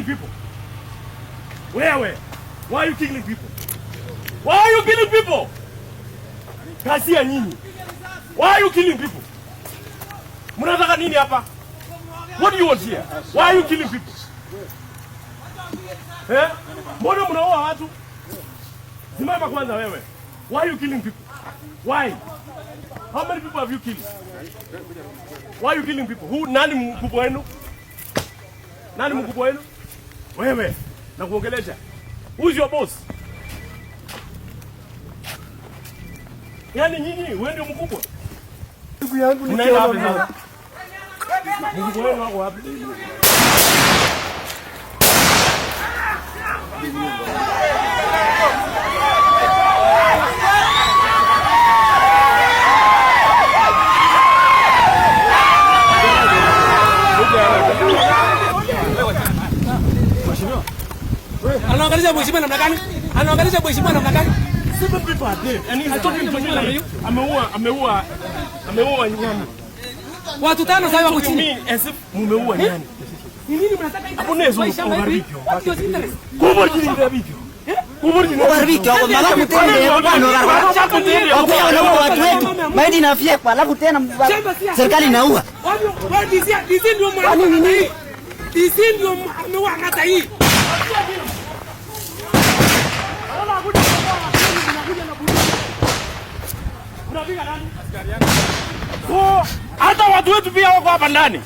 people? Wewe, why are you killing people? Why are you killing people? Kazi ya nyinyi. Why are you killing people? Mnataka nini hapa? What do you want here? Why are you killing people? Eh? Mbona mnaua watu? Simama kwanza wewe. Why are you killing people? Why? How many people have you killed? Why are you killing people? Who, nani mkubwa wenu? Nani mkubwa wenu? Wewe, nakuongelesha. Who's your boss? Yaani nyinyi wewe ndio mkubwa. Ndugu yangu. Mnaenda wapi sasa? Mkubwa wenu wako wapi? Anaangalisha mheshimiwa namna gani? Anaangalisha mheshimiwa namna gani? Seven people are dead and he's talking to me like ameua nyani. Watu tano sasa wako Talking chini. me as if mumeua nyani. Ni nini mnataka hii? Hakuna hizo Maisha hivi? uharibiki. What your interest? Kubwa jini ndabikyo. Kubwa jini. Uharibiki wako malafu tena bwana wakuya wanaua watu wetu, maiti inafyekwa, alafu tena serikali inaua. Wao DC DC ndio mwana hii. DC ndio ameua kata hii. Unapiga nani? So hata watu wetu pia wako hapa ndani.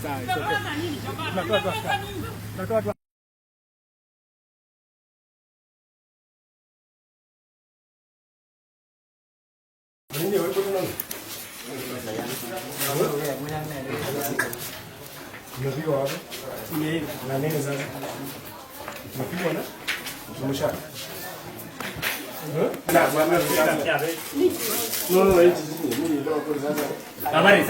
Umepigwa wapi? Na nini sasa? Umepigwa na? Umesha. No, no, no. Habari.